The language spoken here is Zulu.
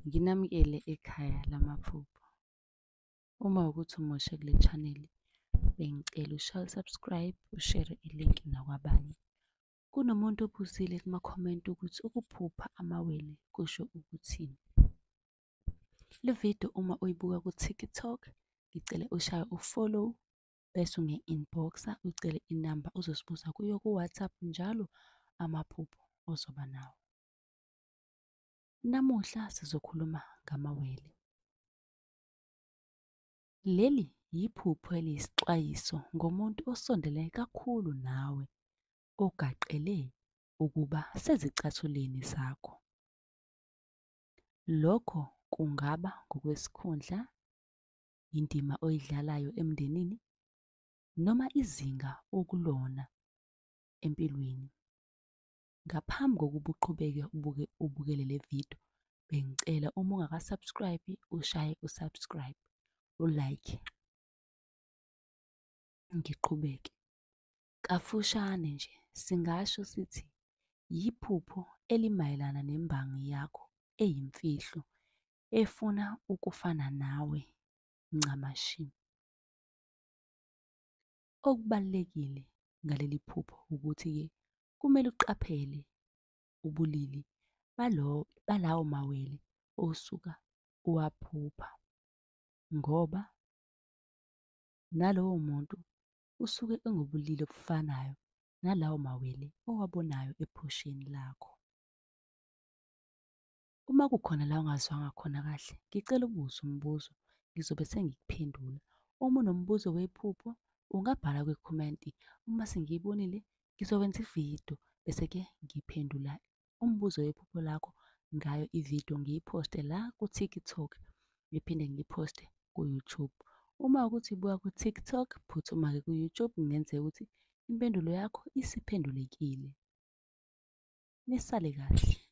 Nginamukele ekhaya lamaphupho. Uma kuwukuthi umusha kule chaneli, bengicela ushaye u-subscribe, ushere ilinki nakwabanye. Kunomuntu obuzile kumakhomenti ukuthi ukuphupha amawele kusho ukuthini. Le video uma uyibuka ku-TikTok, ngicela ushaye u-follow bese ungi-inbox-a ucele inamba uzosibuza kuyo ku-WhatsApp njalo amaphupho ozoba nawo. Namuhla sizokhuluma ngamawele. Leli yiphupho eliyisixwayiso ngomuntu osondelene kakhulu nawe, ogaqele ukuba sezicathulweni zakho. Lokho kungaba ngokwesikhundla, indima oyidlalayo emndenini, noma izinga okulona empilweni. Ngaphambi kokuba uqhubeke ubuke ubukele le video, bengicela uma ungaka-subscribe ushaye u-subscribe, u-like. Ngiqhubeke. Kafushane nje singasho sithi yiphupho elimayelana nembangi yakho eyimfihlo efuna ukufana nawe ncamashi. Okubalulekile ngaleli phupho ukuthi-ke kumele uqaphele ubulili balawo mawele osuka uwaphupha ngoba nalowo muntu usuke engobulili obufanayo nalawo mawele owabonayo ephusheni lakho. Uma kukhona la ongazwanga khona kahle, ngicela ubuze umbuzo, ngizobe sengikuphendula. Uma unombuzo wephupho, ungabhala kwikhomenti. Uma sengiyibonile, ngizokwenza ividiyo bese-ke ngiphendula umbuzo wephupho lakho ngayo ividiyo ngiyiphoste la ku-TikTok, ngiphinde ngiyiphoste ku-YouTube. Uma kuwukuthi ubuka ku-TikTok, phuthuma-ke ku-YouTube kungenzeka ukuthi impendulo yakho isiphendulekile. Nisale kahle.